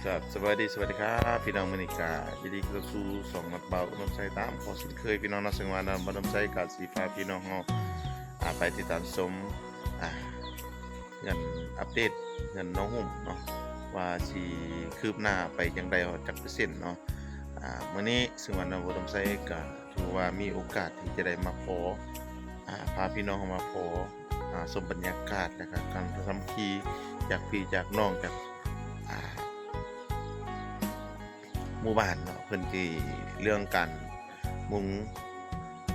ครับ สวัสดี สวัสดีครับ พี่น้อง มื้อนี้ก็ยินดีเข้าสู่ช่องนัดบ่าวอุดมไซตามเก่าเช่นเคย พี่น้องเนาะ ซึ่งว่านัดบ่าวอุดมไซก็สิพาพี่น้องเฮา อ่า ไปติดตามชม อ่า เฮือน อัปเดตเฮือนน้องหุ่มเนาะ ว่าสิคืบหน้าไปจั่งใด ฮอดจักเปอร์เซ็นต์เนาะ อ่า มื้อนี้ซึ่งว่านัดบ่าวอุดมไซก็ ถือว่ามีโอกาสที่จะได้มาพ้อ อ่า พาพี่น้องมาพ้อ อ่า ชมบรรยากาศ แล้วก็การสามัคคีจากพี่จากน้องจาก อ่า หมู่บ้านเนาะ เพิ่นสิเรื่องการมุง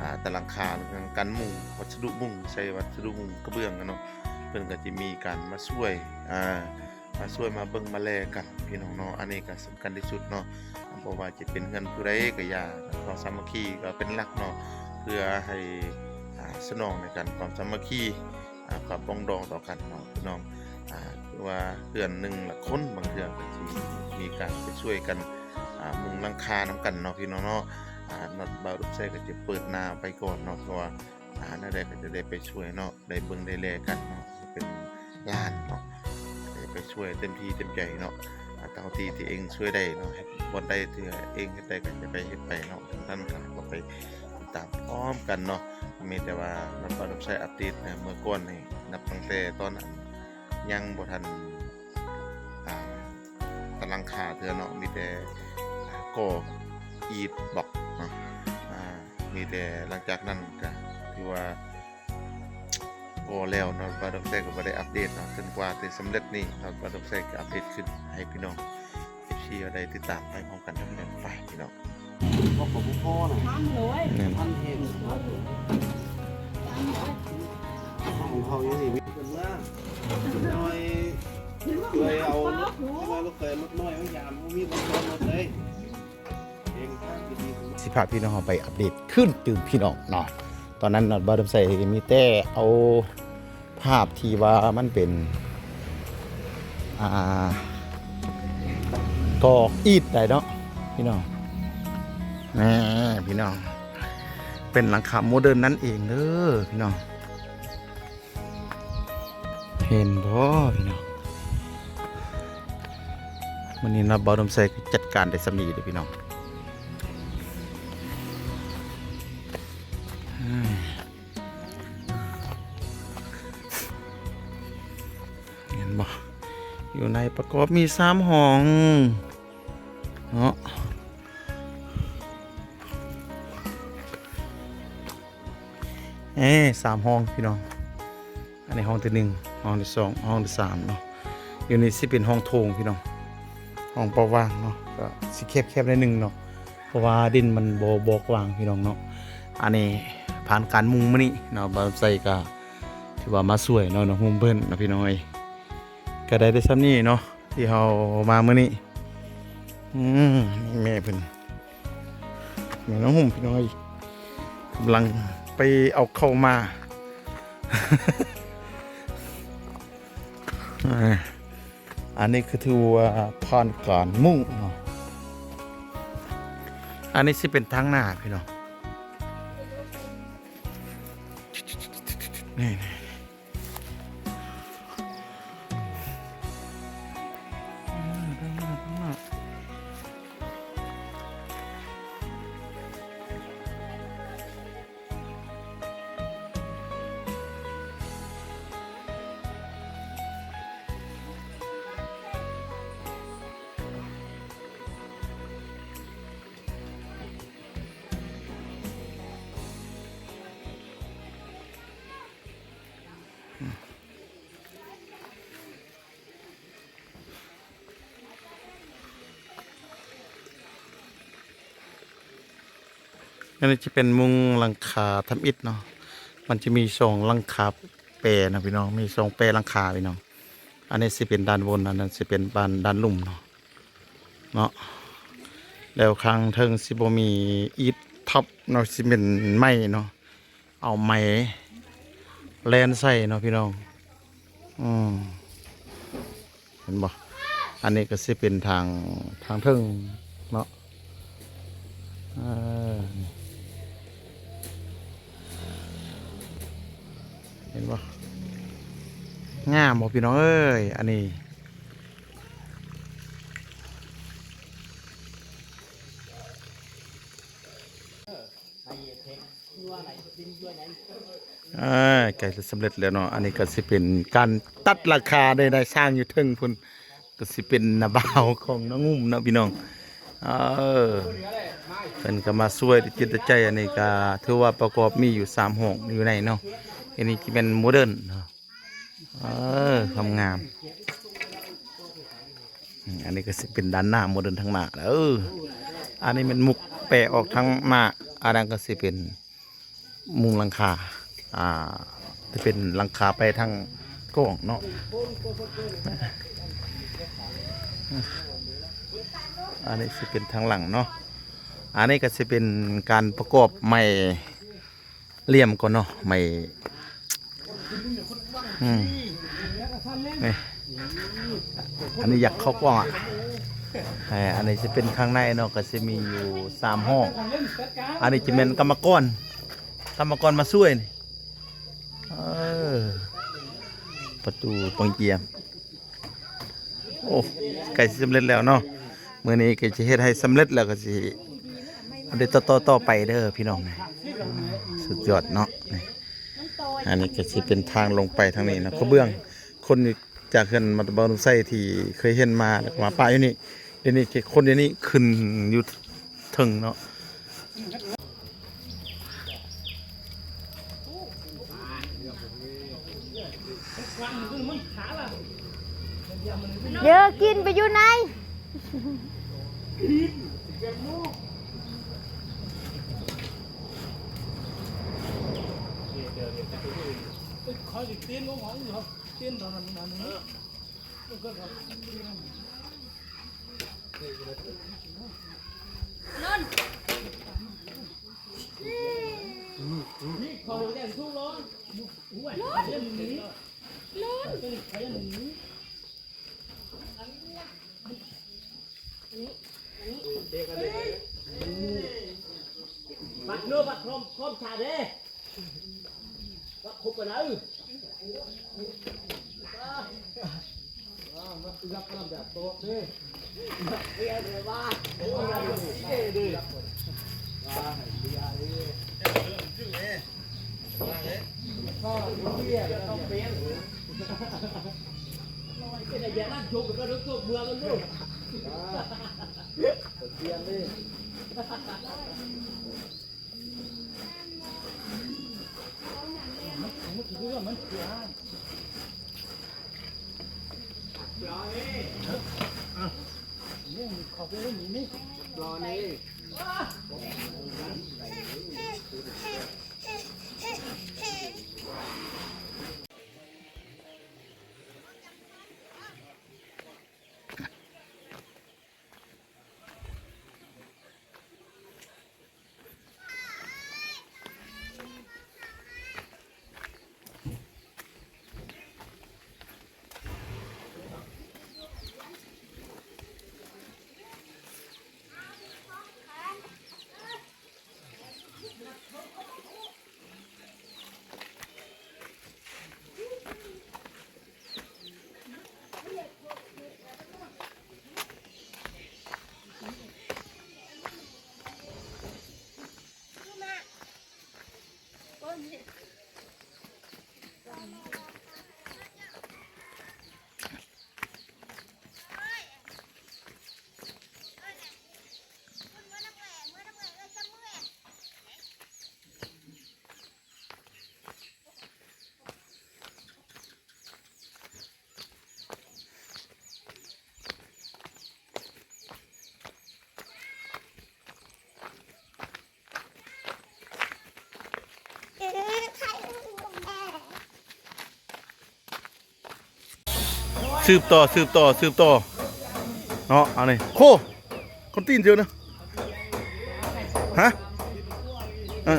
อ่า ตะหลังคา เรื่องการมุง วัสดุมุง ใช้วัสดุมุงกระเบื้องอะเนาะ เพิ่นก็สิมีการมาช่วย อ่า มาช่วยมาเบิ่งมาแลกันพี่น้องเนาะ อันนี้ก็สำคัญที่สุดเนาะ บ่ว่าจะเป็นเฮือนผู้ใดก็อย่า ความสามัคคีก็เป็นหลักเนาะ เพื่อให้ อ่า สนองในการความสามัคคี อ่า ความปรองดองต่อกันเนาะพี่น้อง อ่า คือว่าเฮือนหนึ่งละคน บางเทื่อก็สิมีการไปช่วยกัน อ่า มุงหลังคานำกันเนาะพี่น้องเนาะ อ่า นัดบ่าวอุดมไซก็จะเปิดหน้าไปก่อนเนาะ เพราะว่า อ่า แนวใดก็จะได้ไปช่วยเนาะ ได้เบิ่งได้แลกันเนาะ เป็นหลานเนาะ ได้ไปช่วยเต็มที่เต็มใจเนาะ อ่า เท่าที่ ที่เองช่วยได้เนาะ เฮ็ดบ่อนใดที่เองเฮ็ดได้ก็จะไปเฮ็ดไปเนาะ ท่านก็ก็ไปติดตามพร้อมกันเนาะ มีแต่ว่านัดบ่าวอุดมไซอัปเดตนะ เมื่อก่อนนี่ นับตั้งแต่ตอนอันยังบ่ทัน อ่า ตะหลังคาเทื่อเนาะ มีแต่ อ่า ก่ออิฐบล็อกเนาะ อ่า มีแต่หลังจากนั้นก็ถือว่าก่อแล้วเนาะ บ่าวอุดมไซก็บ่ได้อัปเดตเนาะ จนกว่าสิสำเร็จนี่เนาะ บ่าวอุดมไซก็อัปเดตขึ้นให้พี่น้อง เอฟซี ได้ติดตามไปพร้อมกันทั้งหมดฝ่ายพี่น้อง บ่ ก็บ่พอนะ แม่น พันเฮ็ด ของเขาอยู่นี่มีเพิ่นมา น้อย เคยเอารถ เคยเอารถ เคยเอารถน้อยมายาม บ่มีรถ รถเลย เองทางดีๆ สิพาพี่น้องเฮาไปอัปเดตคืนตื่มพี่น้องเนาะ ตอนนั้นเนาะ บ่าวอุดมไซมีแต่เอาภาพที่ว่ามันเป็น อ่า ก่ออิฐได้เนาะพี่น้อง แหม พี่น้อง เป็นหลังคาโมเดิร์นนั่นเองเด้อพี่น้อง เห็นบ่พี่น้อง มื้อนี้นัดบ่าวอุดมไซจัดการได้ส่ำนี้เด้อพี่น้อง เห็นบ่ อยู่ในประกอบมีสามห้องเนาะ เอ้ สามห้องพี่น้อง อันนี้ห้องที่หนึ่ง ห้องที่สอง ห้องที่สามเนาะ อยู่นี่สิเป็นห้องโถงพี่น้อง ห้องเป่าว่างเนาะ ก็สิแคบๆ หน่อยหนึ่งเนาะ เพราะว่าดินมันบ่ บ่กว้างพี่น้องเนาะ อันนี้ผ่านการมุงมื้อนี้เนาะ บ่าวอุดมไซก็ถือว่ามาช่วยเนาะ น้องหุ่มเพิ่นเนาะพี่น้องเอ้ย ก็ได้แต่ส่ำนี้เนาะ ที่เฮามามื้อนี้ อืม นี่แม่เพิ่น แม่น้องหุ่มพี่น้องเอ้ย กำลังไปเอาเข้ามา อ่า อันนี้คือถือว่าผ่านการมุงเนาะ อันนี้สิเป็นทางหน้าพี่น้อง นี่ๆ อันนี้จะเป็นมุงหลังคาทำอิฐเนาะ มันจะมีสองหลังคาแปรนะพี่น้อง มีสองแปรหลังคาพี่น้อง อันนี้สิเป็นด้านบน อันนั้นสิเป็นบ้านด้านลุ่มเนาะ เนาะ แล้วข้างเทิงสิบ่มีอิฐทับเนาะ สิเป็นไม้เนาะ เอาไม้แล่นใส่เนาะพี่น้อง อืม เห็นบ่ อันนี้ก็สิเป็นทาง ทางเทิงเนาะ เออ เห็นบ่ งามบ่พี่น้องเอ้ย อันนี้ ອ່າ ໃກ້ຈະສຳເລັດແລ້ວເນາະ. ອັນນີ້ກໍຊິເປັນການຕັດຫຼັງຄາໄດ້ ນາຍຊ່າງຢູ່ເທິງພຸ້ນ ກໍຊິເປັນນ້າບ່າວຂອງນ້ອງງຸ້ມເນາະພີ່ນ້ອງ. ເອີ ເພິ່ນກໍມາຊ່ວຍດ້ວຍຈິດດ້ວຍໃຈ. ອັນນີ້ກໍຖືວ່າປະກອບມີຢູ່ສາມຫ້ອງຢູ່ໃນເນາະ. ອັນນີ້ຊິແມ່ນໂມເດີນເນາະ. ເອີ ງາມໆ. ອືມ ອັນນີ້ກໍຊິເປັນດ້ານໜ້າ ໂມເດີນທາງໜ້າເດີ. ອັນນີ້ແມ່ນມຸກແປອອກທາງໜ້າ. ອັນນັ້ນກໍຊິເປັນມຸງຫຼັງຄາ ອ່າ ຈະເປັນຫຼັງຄາໄປທາງກ້ອງເນາະ. ອັນນີ້ຊິເປັນທາງຫຼັງເນາະ. ອັນນີ້ກໍຊິເປັນການປະກອບໄມ້ ຫຼ່ຽມກ່ອນເນາະ ໄມ້ ອືມ ນີ້ ອັນນີ້ຢາກເຂົ້າກ້ອງອະ. ເອີ ອັນນີ້ຊິເປັນຂ້າງໃນເນາະ ກໍຊິມີຢູ່ສາມຫ້ອງ. ອັນນີ້ຈະແມ່ນກຳມະກອນ ກຳມະກອນມາຊ່ວຍນີ້. ເອີ ປະຕູປອງຈຽມ. ໂອ້ ໃກ້ຊິສຳເລັດແລ້ວເນາະ. ມື້ນີ້ກໍຈະເຮັດໃຫ້ສຳເລັດ ແລ້ວກໍຊິອັບເດດຕໍ່ໆໄປເດີພີ່ນ້ອງ. ສຸດຍອດເນາະ. ອັນນີ້ກໍຊິເປັນທາງລົງໄປທາງນີ້ເນາະ. ກະເບື້ອງ ຄົນຢູ່ຈາກເຮືອນມາຕະບານຸໄຊທີ່ເຄີຍເຫັນມາ ແລ້ວກໍມາປະຢູ່ນີ້. ດຽວນີ້ຄົນດຽວນີ້ຂຶ້ນຢູ່ເທິງເນາະ. ເຢີ ກິນໄປຢູ່ໃນ. ບັດເນາະ ບັດພ້ອມ ພ້ອມຊາເດ້. ສືບຕໍ່ ສືບຕໍ່ ສືບຕໍ່ເນາະ. ອັນນີ້ໂຄ ຄົນຕີນເຈົ້ານະ ຮະ ເອີ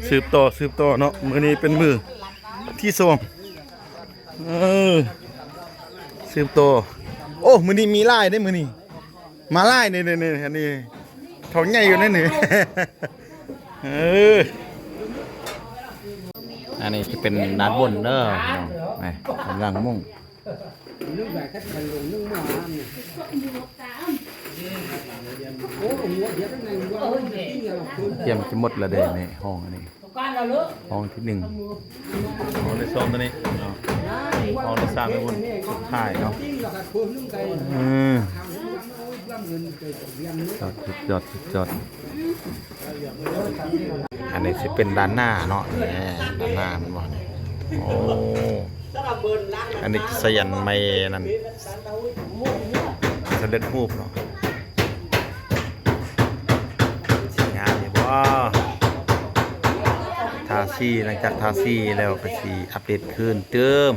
ສືບຕໍ່ ສືບຕໍ່ເນາະ. ມື້ນີ້ເປັນມື້ທີສອງ ເອີ ສືບຕໍ່. ໂອ້ ມື້ນີ້ມີຫຼາຍເດ້ ມື້ນີ້ ມາຫຼາຍນີ້ ນີ້ ນີ້ ອັນນີ້ເຖົ້າໃຫຍ່ຢູ່ໃນນີ້. ເອີ ອັນນີ້ຈະເປັນດ້ານບົນເດີພີ່ນ້ອງ ນີ້ກຳລັງມຸງ ຕຽມຈະໝົດແລ້ວເດ້ ໃນຫ້ອງອັນນີ້. ຫ້ອງທີໜຶ່ງ ຫ້ອງທີສອງ ຕົວນີ້ເນາະ ຫ້ອງທີສາມ ໄປພຸ້ນ ສຸດທ້າຍເນາະ ເອີ ສຸດຍອດ ສຸດຍອດ ສຸດຍອດ. ອັນນີ້ຊິເປັນດ້ານໜ້າເນາະ ນີ້ດ້ານໜ້າແມ່ນບໍ່ນີ້ ໂອ້ ອັນນີ້ສະຫຍັນໄມ້ນັ້ນ ສຳເລັດຮູບເນາະ ຊິງາມຢູ່ບໍ່ ທາສີ ຫຼັງຈາກທາສີແລ້ວກໍຊິອັບເດດຄືນຕື່ມ.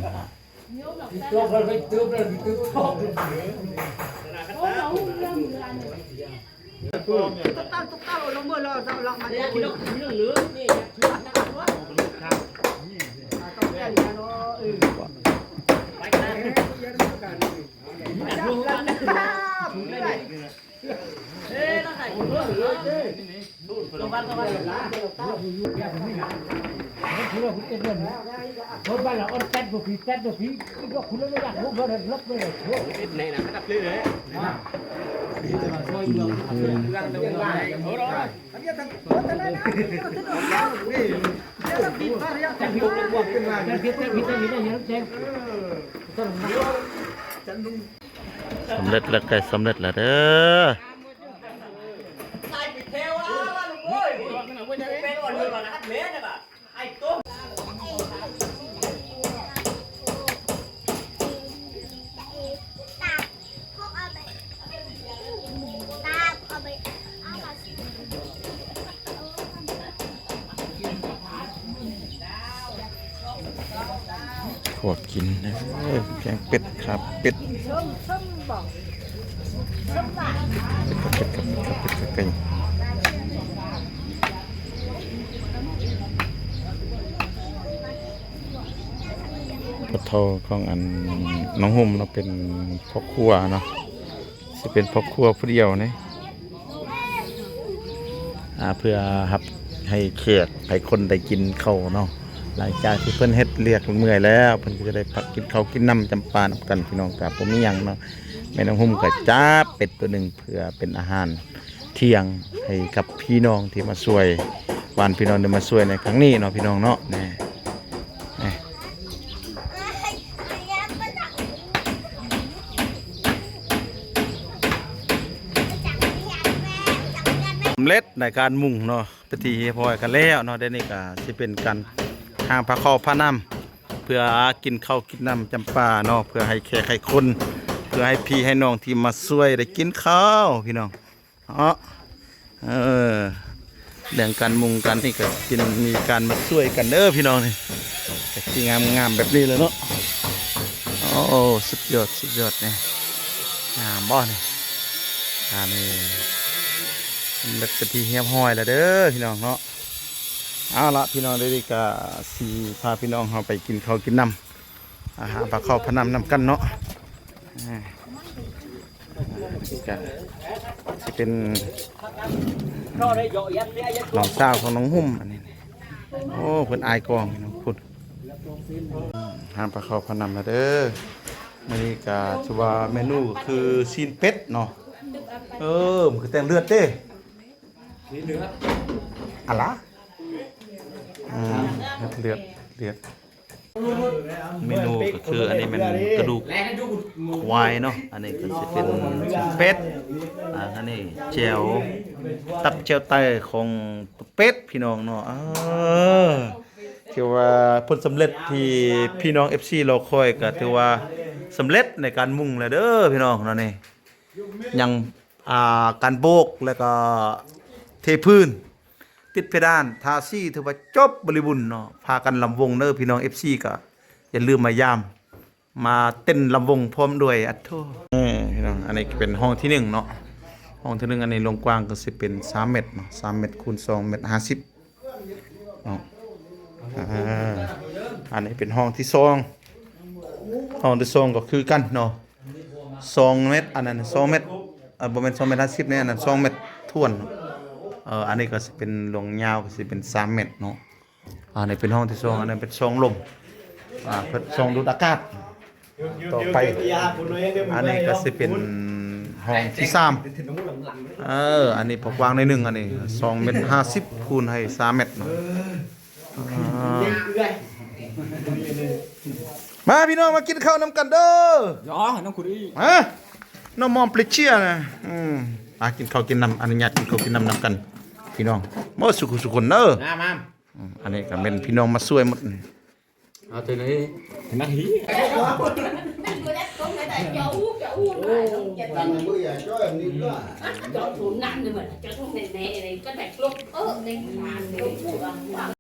ສຳເລັດແລ້ວ ໃກ້ສຳເລັດແລ້ວເດີ. ພວກກິນເດີ ແກງເປັດ ຂາເປັດ ເປັດ ເປັດ ເປັດ ເປັດ ເປັດ ເປັດ ພໍ່ເຖົ້າຂອງອັນນ້ອງຫຸ່ມເນາະ ເປັນພໍ່ຄົວເນາະ ຊິເປັນພໍ່ຄົວຜູ້ດຽວນີ້ ອ່າ ເພື່ອຮັບໃຫ້ແຂກໃຫ້ຄົນໄດ້ກິນເຂົ້າເນາະ ຫຼັງຈາກທີ່ເພິ່ນເຮັດວຽກເມື່ອຍແລ້ວ ເພິ່ນກໍຈະໄດ້ພັກກິນເຂົ້າກິນນ້ຳຈຳປານຳກັນ ພີ່ນ້ອງ ກໍບໍ່ມີຫຍັງເນາະ ແມ່ນ້ອງຫຸ່ມກໍຈັບເປັດຕົວໜຶ່ງ ເພື່ອເປັນອາຫານທ່ຽງໃຫ້ກັບພີ່ນ້ອງທີ່ມາຊ່ວຍ ບ້ານພີ່ນ້ອງທີ່ມາຊ່ວຍໃນຄັ້ງນີ້ເນາະ ພີ່ນ້ອງເນາະ ແນ່ ສຳເລັດໃນການມຸງເນາະ ເປັນທີ່ຮຽບຮ້ອຍກັນແລ້ວເນາະ ດຽວນີ້ກໍຊິເປັນການຫາງພາເຂົ້າພານ້ຳ ເພື່ອກິນເຂົ້າກິນນ້ຳຈຳປາເນາະ ເພື່ອໃຫ້ແຂກໃຫ້ຄົນ ເພື່ອໃຫ້ພີ່ໃຫ້ນ້ອງທີ່ມາຊ່ວຍໄດ້ກິນເຂົ້າ ພີ່ນ້ອງ. ເນາະ ເອີ ເລື່ອງການມຸງການນີ້ກໍຊິມີການມາຊ່ວຍກັນເດີພີ່ນ້ອງ ນີ້ກໍຊິງາມໆແບບນີ້ແຫຼະເນາະ ໂອ້ ສຸດຍອດ ສຸດຍອດ ນີ້ ງາມບໍ່ນີ້ ອັນນີ້ ເປັນທີ່ຮຽບຮ້ອຍແລ້ວເດີພີ່ນ້ອງເນາະ ເອົາລະພີ່ນ້ອງ ດຽວນີ້ກໍຊິພາພີ່ນ້ອງເຮົາໄປກິນເຂົ້າກິນນ້ຳ ອາຫານພາເຂົ້າພານ້ຳນຳກັນເນາະ ອ່າ ກະຊິເປັນນ້ອງສາວຂອງນ້ອງຫຸ່ມ ອັນນີ້ ໂອ້ ເພິ່ນອາຍກ້ອງພຸ້ນ ອາຫານພາເຂົ້າພານ້ຳລະເດີ ມື້ນີ້ກະຖືວ່າເມນູກໍຄືຊີ້ນເປັດເນາະ ເອີ ມັນຄືແຕ່ງເລືອດເດ້ ອາລະ ອືມ ເລືອດ ເລືອດ ເມນູກໍຄືອັນນີ້ແມ່ນກະດູກຄວາຍເນາະ ອັນນີ້ກໍຊິເປັນຊີ້ນເປັດ ອ່າ ອັນນີ້ແຈ່ວ ຕັບແຈ່ວໄຕຂອງເປັດພີ່ນ້ອງເນາະ ເອີ ຖືວ່າຜົນສຳເລັດທີ່ພີ່ນ້ອງເອັຟຊີລໍຄອຍ ກໍຖືວ່າສຳເລັດໃນການມຸງແລ້ວເດີພີ່ນ້ອງເນາະ ນີ້ຍັງ ອ່າ ການໂບກ ແລ້ວກໍເທພື້ນ ຕິດເພດານ ທາສີ ຖືວ່າຈົບບໍລິບູນເນາະ ພາກັນລຳວົງເດີພີ່ນ້ອງເອັຟຊີ ກໍຢ່າລືມມາຢາມ ມາເຕັ້ນລຳວົງພ້ອມດ້ວຍ ອະໂທ ເອີ ພີ່ນ້ອງ ອັນນີ້ເປັນຫ້ອງທີໜຶ່ງເນາະ ຫ້ອງທີໜຶ່ງ ອັນນີ້ລວງກວ້າງກໍຊິເປັນສາມແມັດເນາະ ສາມແມັດຄູນສອງແມັດຫ້າສິບ ເນາະ ອ່າ ອັນນີ້ເປັນຫ້ອງທີສອງ ຫ້ອງທີສອງກໍຄືກັນເນາະ ສອງແມັດ ອັນນັ້ນສອງແມັດ ເອີ ບໍ່ແມ່ນສອງແມັດຫ້າສິບເດ້ ອັນນັ້ນສອງແມັດຖ້ວນ ເອີ ອັນນີ້ກໍຊິເປັນລວງຍາວ ກໍຊິເປັນສາມແມັດເນາະ ອັນນີ້ເປັນຫ້ອງທີສອງ ອັນນັ້ນເປັນຊ່ອງລົມ ອ່າ ເປັນຊ່ອງດູດອາກາດ ຕໍ່ໄປ ອັນນີ້ກໍຊິເປັນຫ້ອງທີສາມ ເອີ ອັນນີ້ພໍກວ້າງໜ້ອຍໜຶ່ງ ອັນນີ້ສອງແມັດຫ້າສິບຄູນໃຫ້ສາມແມັດເນາະ ມາພີ່ນ້ອງ ມາກິນເຂົ້ານຳກັນເດີ. ຢາ ນ້ອງຄຸນອີ ຮະ ນ້ອງມອມປຣີເຊຍນະ. ອືມ ມາກິນເຂົ້າກິນນ້ຳ ອະນຸຍາດກິນເຂົ້າກິນນ້ຳນຳກັນ ພີ່ນ້ອງ ໝົດສູ່ຜູ້ສູ່ຄົນເດີ. ມາ ມາ ອືມ ອັນນີ້ກໍແມ່ນພີ່ນ້ອງມາຊ່ວຍໝົດ. ເອົາຕົວນີ້ ນັກຮີ ເຈົ້າ ເຈົ້າ ເຈົ້າ ເຈົ້າ ເຈົ້າ ເຈົ້າ ເຈົ້າ ເຈົ້າ ເຈົ້າ